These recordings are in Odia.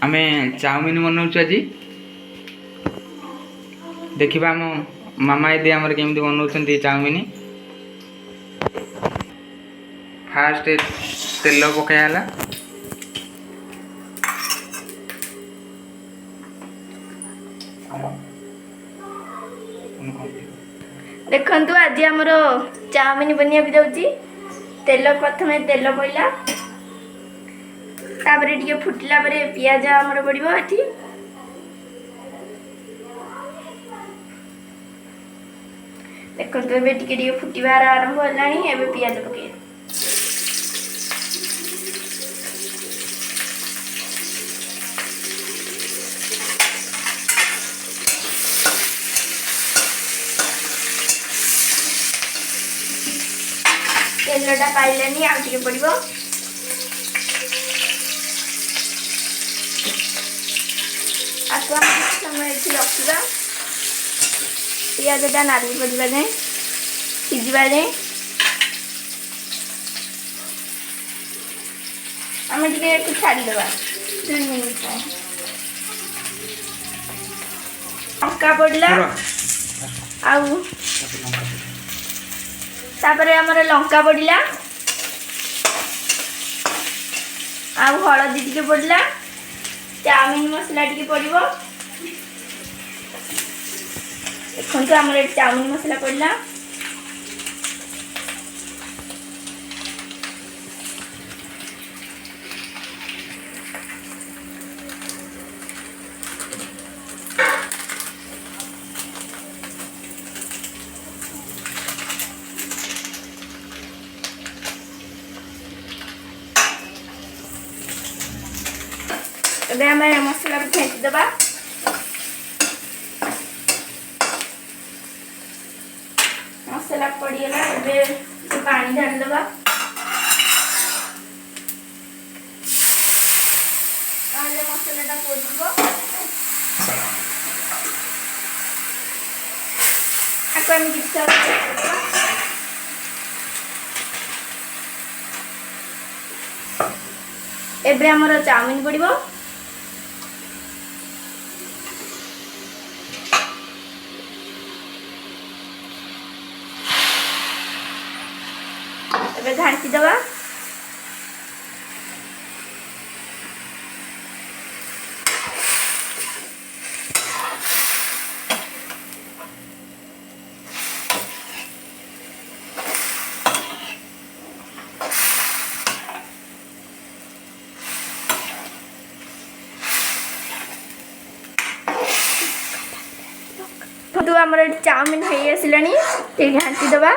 ଆମେ ଚାଉମିନ ବନାଉଛୁ ଆଜି। ଦେଖିବା ଆମ ମାମା ଦିଦି ଆମର କେମିତି ବନାଉଛନ୍ତି ଚାଉମିନ। ଫାଷ୍ଟ ତେଲ ପକାଇ ହେଲା। ଦେଖନ୍ତୁ, ଆଜି ଆମର ଚାଉମିନ ବନିବାକୁ ଯାଉଛି। ତେଲ, ପ୍ରଥମେ ତେଲ ପଡ଼ିଲା। ତାପରେ ଟିକେ ଫୁଟିଲା ପରେ ପିଆଜ ଆମର ପଡ଼ିବ ଏଠି। ଦେଖନ୍ତୁ, ଏବେ ଟିକେ ଟିକେ ଫୁଟିବାର ଆରମ୍ଭ ହେଲାଣି। ଏବେ ପିଆଜ ପକେଇବା। ତେଲଟା ପାଇଲାନି, ଆଉ ଟିକେ ପଡ଼ିବ। ଆକୁ ଆମେ କିଛି ସମୟ ଏଠି ରଖିବା, ପିଆଜଟା ନାଲି ପଡ଼ିବା ଯାଏଁ, ସିଝିବା ଯାଏଁ। ଆମେ ଟିକେ ଏକୁ ଛାଡ଼ିଦେବା 2 ମିନିଟ୍ ପାଇଁ। ଲଙ୍କା ପଡ଼ିଲା ଆଉ ତାପରେ ଆମର ଲଙ୍କା ପଡ଼ିଲା ଆଉ ହଳଦୀ ଟିକେ ପଡ଼ିଲା। ଚାଉମିନ ମସଲା ଟିକେ ପଡ଼ିବ। ଦେଖନ୍ତୁ, ଆମର ଏଠି ଚାଉମିନ ମସଲା ପଡ଼ିଲା। ଏବେ ଆମେ ମସଲାକୁ ଫେଣ୍ଟି ଦେବା। ମସଲା ପଡ଼ିଗଲା। ଏବେ ଟିକେ ପାଣି ଢାଳିଦେବା, ତାହେଲେ ମସଲାଟା ପୋଡ଼ିଯିବ। ଆକୁ ଆମେ କିଛି ସମୟ ଦେବା। ଏବେ ଆମର ଚାଉମିନ ପଡ଼ିବ। ଏବେ ଘାଣ୍ଟି ଦେବା। ଦେଖନ୍ତୁ, ଆମର ଏଠି ଚାଉମିନ ହେଇ ଆସିଲାଣି। ଟିକେ ଘାଣ୍ଟି ଦେବା।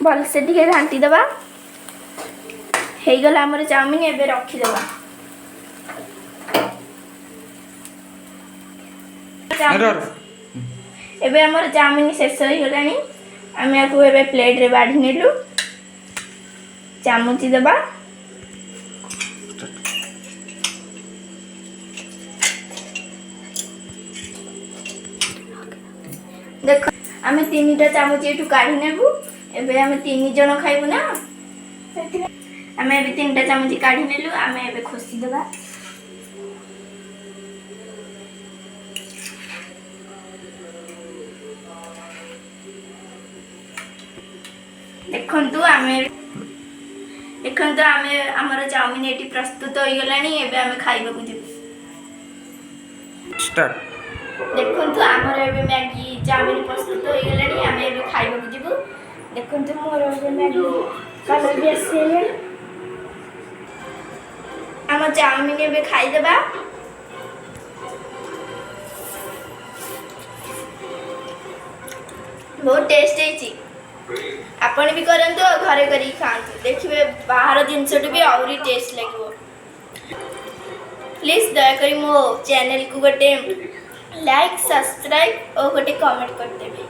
ଭଲସେ ଟିକେ ଘାଣ୍ଟି ଦେବା। ହେଇଗଲା ଆମର ଚାଉମିନ। ଏବେ ରଖିଦେବା। ଏବେ ଆମର ଚାଉମିନ ଶେଷ ହେଇଗଲାଣି। ଆମେ ୟାକୁ ଏବେ ପ୍ଲେଟ୍ରେ ବାଢ଼ି ନେଲୁ। ଚାମୁଚି ଦେବା। ଦେଖ, ଆମେ ତିନିଟା ଚାମଚ ଏଠୁ କାଢ଼ି ନେବୁ। ଏବେ ଆମେ ତିନି ଜଣ ଖାଇବୁ ନା, ସେଥିପାଇଁ ଆମେ ଏବେ ତିନିଟା ଚାମଚ କାଢ଼ି ନେଲୁ। ଆମେ ଏବେ ଖୋସି ଦେବା। ଦେଖନ୍ତୁ, ଆମେ ଆମର ଚାଉମିନ ଏଠି ପ୍ରସ୍ତୁତ ହୋଇଗଲାଣି। ଏବେ ଆମେ ଖାଇବାକୁ ଯିବୁ। ଷ୍ଟାର୍ଟ। ଦେଖନ୍ତୁ, ଆମର ଏବେ ମ୍ୟାଗି ଚାଉମିନ ପ୍ରସ୍ତୁତ ହୋଇଗଲାଣି। ଆମେ ଏବେ ଖାଇବାକୁ ଯିବୁ। ଦେଖନ୍ତୁ, ମୋର ଏବେ ମ୍ୟାଗି କଲର୍ ବି ଆସିଗଲାଣି। ଆମ ଚାଉମିନ ଏବେ ଖାଇଦେବା। ବହୁତ ଟେଷ୍ଟ ହେଇଛି। ଆପଣ ବି କରନ୍ତୁ ଆଉ ଘରେ କରିକି ଖାଆନ୍ତୁ। ଦେଖିବେ, ବାହାର ଜିନିଷଠୁ ବି ଆହୁରି ଟେଷ୍ଟ ଲାଗିବ। ପ୍ଲିଜ୍ ଦୟାକରି ମୋ ଚ୍ୟାନେଲକୁ ଗୋଟେ ଲାଇକ୍, ସବସ୍କ୍ରାଇବ୍ ଓ ଗୋଟେ କମେଣ୍ଟ କରିଦେବେ।